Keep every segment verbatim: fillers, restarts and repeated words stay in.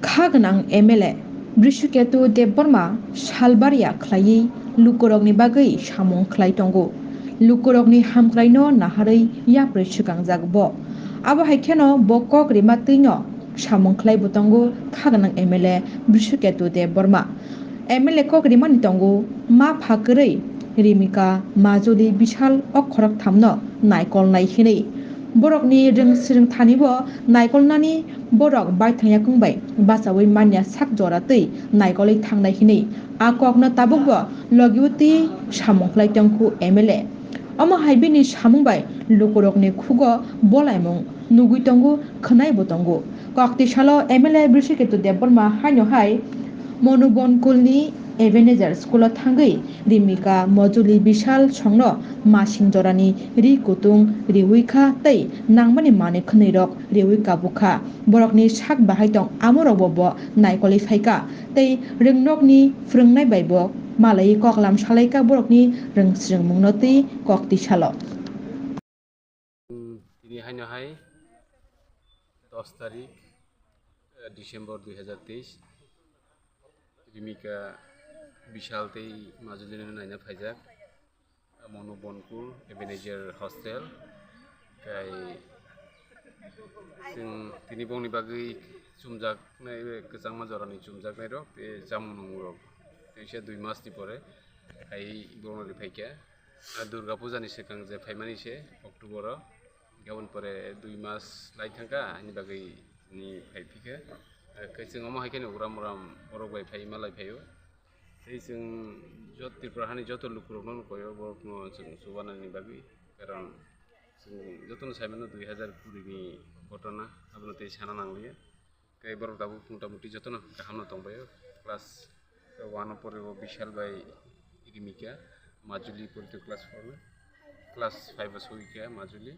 Kha gwnang M L A Brishuketu Debbarma salbaria khlaiwi lukurokni bagwi samung khlai tongo. Lukurokni hamkraino naharwi yaprwi swkangjak bo. Abo hai kheno bo kok rima twino samung khlai bo tongo kha gwnang M L A Brishuketu Debbarma. M L A kok rimani tongo ma pha kwrwi Rimika, Majuli, Bishal o khorok thamno naikolnai hinwi. Borokni rwng swrwng thani bo naikolnani borok baithang yakung bai bachaui manya sak jora twi naikolwi thangnai hinwi a kokno tabukbo logiwtwi samung khlai tongkhu M L A. Omo hai bini samung bai lukurokni khugo bolaimung nugwi tongo, khwnai bo tongo. Kokti salo M L A Brisiketu Debbarma haino hai Monubonkulni Ebenezer School o thangwi Rimika, Mojuli, Bishal songno masing jorani ri kutung riwi kha tei nangmani manwi khwnwi rok riwi kabuk kha. Borokni sak bahai tong amorokbo bo naikolwi phai kha tei rwngnokni phwrwngnai bai bo malaiwi koklam salai kha borokni rwng swrwngmungno tei kokti salo. Tini haino hai dos tarik, eh, December dui hazar teis, Rimika, Bishal tei Majulino naina phaijak. Monu Bonkul, Ebenezer Hostel. Kai chwng tini bongni bagwi chumjaknai, kwchangma jorani chumjaknairok tei chamung nungrok. Teisa dui masni pore hai borokno ri phaikha. A Durga Puja ni swkang je phaimani se October o, gabon pore dui mas lai thangkha, ani bagwi ni phai phikha. Khe chwng omo hai kheno uram uram borok bai phai malai phaio. Tei chwng jot Tripura hani joto lukurokno nukoio, borokno chwng chubanani bagwi, karon chwng jotono saimano dui hazar kuri ni ghotona, abono tei sana nangliya. Tei borok tabuk mota muti jotono kahamno tongbaio. Class one o pore bo Bishal bai Rimika, Majuli pore tei class four o, class five o sogwikha Majuli,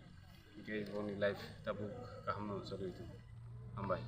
hingke boni life tabuk kahamno choliwi tongo. Hambai.